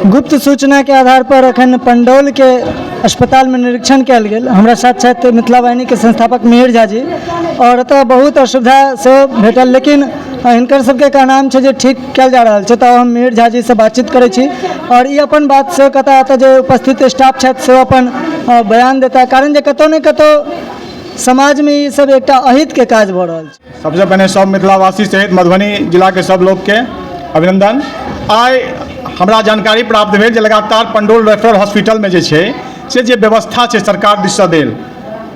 गुप्त सूचना के आधार पर अखन पंडौल के अस्पताल में निरीक्षण कयल गेल। हमरा साथ छथि मिथिला वाहिनी के संस्थापक मिहिर झा जी और एतऽ बहुत असुविधा सेहो भेटल, लेकिन हिनकर सबके कहनाम छै जे ठीक कयल जा रहल छै। तऽ हम मिहिर झा जी से बातचीत करै छी और ई अपन बात सेहो कहता। एतऽ जे उपस्थित स्टाफ छथि सेहो अपन बयान देता, कारण जे कतहु ने कतहु समाजमे ई सब एकटा अहित के काज भऽ रहल छै। सबसे पहिने सब मिथिलावासी सहित मधुबनी जिलाके सब लोकके अभिनंदन। आइ हमरा जानकारी प्राप्त भेल जे लगातार पंडौल रेफरल हॉस्पिटलमे जे छै से जे व्यवस्था छै सरकार दिससँ देल,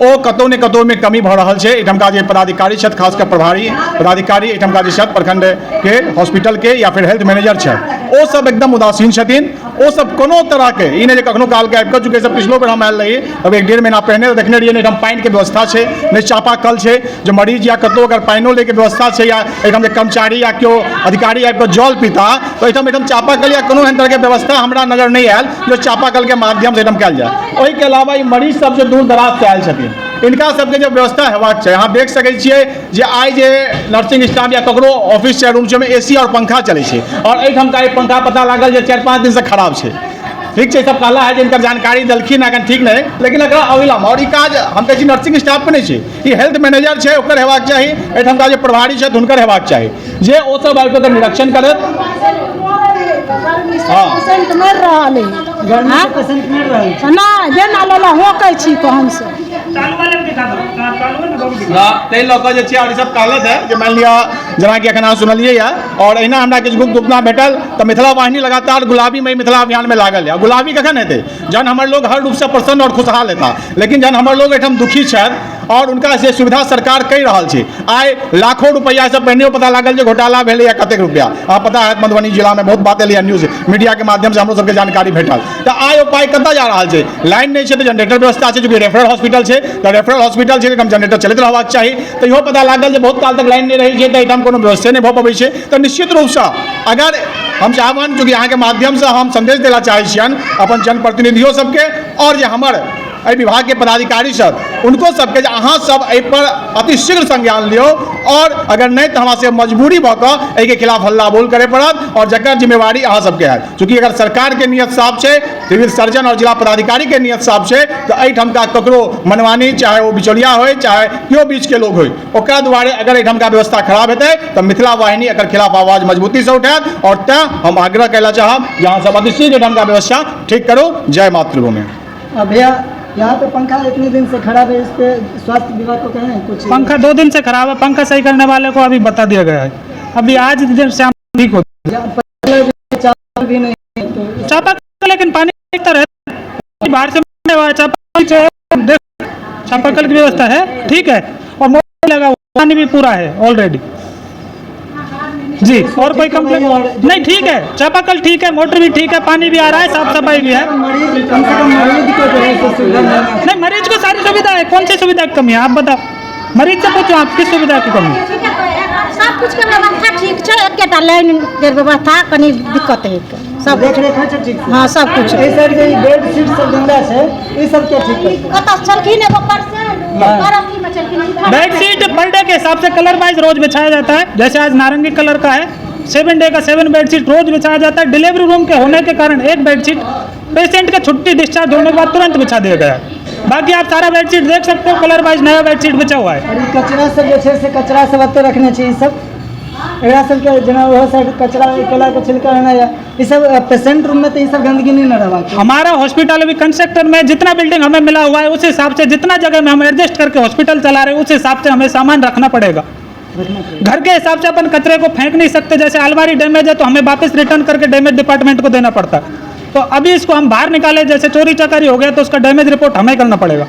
ओ कतहु ने कतहु ओहिमे कमी भऽ रहल छै। एहिठामका जे पदाधिकारी छथि, खास कऽ प्रभारी पदाधिकारी एहिठामका जे छथि प्रखंडके हॉस्पिटलके या फिर हेल्थ मैनेजर छथि, ओ सब एकदम उदासीन छथिन। ओ सब कोनो तरहके ई नहि जे कखनो कालके आबि कऽ, चूँकि सब पिछलो बेर हम आयल रही, अब 1-1.5 महीना पहिने देखने रहियै, नहि एहिठाम पानिके व्यवस्था छै, नहि चापाकल छै, जे मरीज या कतहु अगर पानिओ लैके व्यवस्था छै या एहिठाम जे कर्मचारी या केओ अधिकारी आबि कऽ जल पीता तऽ एहिठाम चापाकल या कोनो एहन तरहके व्यवस्था हमरा नजर नहि आयल जे चापाकलके माध्यमसँ एहिठाम कयल जाय। ओहिके अलावा ई मरीज सब जे दूर दराजसँ आयल छथिन, इनका सबके जे व्यवस्था हेबाक चाही, अहाँ देख सकै छियै जे आइ जे नर्सिंग स्टाफ या ककरो ऑफिस छै, रूम छै, ओहिमे एसी आओर पंखा चलै छै और एहिठामका ई पंखा पता लागल जे 4-5 दिनसँ खराब छै। ठीक छै, सब कहला है जे इनकर जानकारी देलखिन एखन ठीक नहि, लेकिन एकरा अविलंब और ई काज हम कहै छी नर्सिंग स्टाफके नहि छै, ई हेल्थ मैनेजर छै ओकर हेबाक चाही, एहिठामका जे प्रभारी छथि हुनकर हेबाक चाही जे ओ सब आबि कऽ निरीक्षण करत। हँ, पेशेंट मरि रहल है। गर्मी से पेशेंट मरि रहल छै। नहि, जेना लेला होकै छी कऽ हमसब। ताहि लऽ कऽ जे छै और ई सब कहलथि है जे मानि लिअ जेनाकि एखन अहाँ सुनलियै यऽ और एहिना हमरा किछु गुप्त सूचना भेटल तऽ मिथिला वाहिनी लगातार गुलाबीमय मिथिला अभियानमे लागल यऽ। गुलाबी कखन हेतै? जहन हमर लोग हर रूपसँ प्रसन्न और खुशहाल हेता। लेकिन जहन हमर लोग एहिठाम दुखी छथि और उनका से सुविधा सरकार कहि रहल छै, आइ लाखों रुपैआ से पहिनेও पता लागल जे घोटाला भेलैए कतेक रुपैआ, अहाँ पता हैत मधुबनी जिलामे बहुत बात एलैए, न्यूज मीडियाके माध्यमसँ हमरो सबके जानकारी भेटल। तऽ आइ ओ पाइ कतऽ जा रहल छै? लाइन नहि छै तऽ जनरेटर व्यवस्था छै, चूँकि रेफरल हॉस्पिटल छै तऽ रेफरल हॉस्पिटल छै तऽ जनरेटर चलैत रहबाक चाही। तऽ इहो पता लागल जे बहुत काल तक लाइन नहि रहै छै तऽ एहिठाम कोनो व्यवस्थे नहि भऽ पबै छै। तऽ निश्चित रूपसँ अगर हम चाहबनि, चूँकि अहाँके माध्यमसँ हम सन्देश देला चाहै छियनि अपन जनप्रतिनिधियो सबके और जे हमर एहि विभागके पदाधिकारी सब उनको सबके, जे अहाँ सब एहिपर अतिशीघ्र संज्ञान लियौ और अगर नहि तऽ हमरा सबके मजबूरी भऽ कऽ एहिके खिलाफ हल्ला बोल करय पड़त और जकर जिम्मेवारी अहाँ सबके हैत। चूँकि अगर सरकारके नियत साफ छै, सिविल सर्जन और जिला पदाधिकारीके नियत साफ छै, तऽ एहिठामका ककरो मनमानी, चाहे ओ बिचौलिया होइ चाहे केओ बीचके लोग होइ, ओकरा दुआरे अगर एहिठामका व्यवस्था खराब हेतै तऽ मिथिला वाहिनी एकर खिलाफ आवाज मजबूतीसँ उठायत। और तैँ हम आग्रह करै लए चाहब जे अहाँ सब अतिशीघ्र एहिठामका व्यवस्था ठीक करू। जय मातृभूमि। भैया, यहाँ पे पंखा इतने दिन से खराब है, इस पे स्वास्थ्य विभाग को कहें कुछ? पंखा 2 दिन से खराब है, पंखा सही करने वाले को अभी बता दिया गया है, अभी आज दिन से ठीक हो। चावल भी नहीं है तो चापाकल, लेकिन पानी तो रहता बाहर से, चापाकल चापाकल की व्यवस्था है, ठीक है, और मोटर लगा हुआ, पानी भी पूरा है ऑलरेडी जी। और कोई कंप्लेन नहीं, ठीक है, चापाकल ठीक है, मोटर भी ठीक है, पानी भी आ रहा है, साफ सफाई भी है। मरीज कम से कम मरीज को जो है सो सुविधा मिलना। नहीं, मरीज को सारी सुविधा है। कौन सी सुविधा की कमी है आप बताओ, मरीज से पूछो आप किस सुविधा की कमी है? सब कुछ के व्यवस्था ठीक छै, एकेटा लाइन के व्यवस्था कनी दिक्कत है सब। देख रेख होइ छै ठीक से? हाँ, सब कुछ। एहि साइड जे बेड शीट सब गंदा छै, ई सब के ठीक करतै? कतऽ छलखिन एगो परसेंट पर अथी में छलखिन। बेडशीट पर डे के हिसाब से कलर वाइज रोज बिछाया जाता है। जैसे आज नारंगी कलर का है, 7 डे का 7 बेडशीट रोज बिछाया जाता है। डिलीवरी रूम के होने के कारण एक बेडशीट पेशेंट के छुट्टी डिस्चार्ज होने के बाद तुरंत बिछा दिया गया है। बाकी आप सारा बेडशीट देख सकते हो, कलर वाइज नया बेडशीट बिछा हुआ है। और ई कचरा सब जे छै से कचरा सब एते रखने छै, ई सब एकरा सबके जेना ओहो साइड कचरा केला के छिलका एना या ई सब पेशेंट रूम में तो ई सब गंदगी नहीं न रहबाक चाही। हमारा हॉस्पिटल अभी कंस्ट्रक्शन में जितना बिल्डिंग हमें मिला हुआ है उस हिसाब से जितना जगह में हम एडजस्ट करके हॉस्पिटल चला रहे हैं उस हिसाब से हमें सामान रखना पड़ेगा। घर के हिसाब से अपन कचरे को फेंक नहीं सकते। जैसे अलमारी डैमेज है तो हमें वापस रिटर्न करके डैमेज डिपार्टमेंट को देना पड़ता है। तो अभी इसको हम बाहर निकाले, जैसे चोरी चकारी हो गया तो उसका डैमेज रिपोर्ट हमें करना पड़ेगा।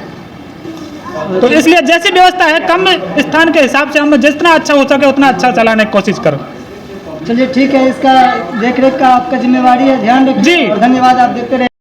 तो इसलिए जैसी व्यवस्था है कम स्थान के हिसाब से हम जितना अच्छा हो सके उतना अच्छा चलाने की कोशिश करें। चलिए ठीक है, इसका देख रेख का आपका जिम्मेवारी है, ध्यान रखिए जी। और धन्यवाद, आप देखते रहे।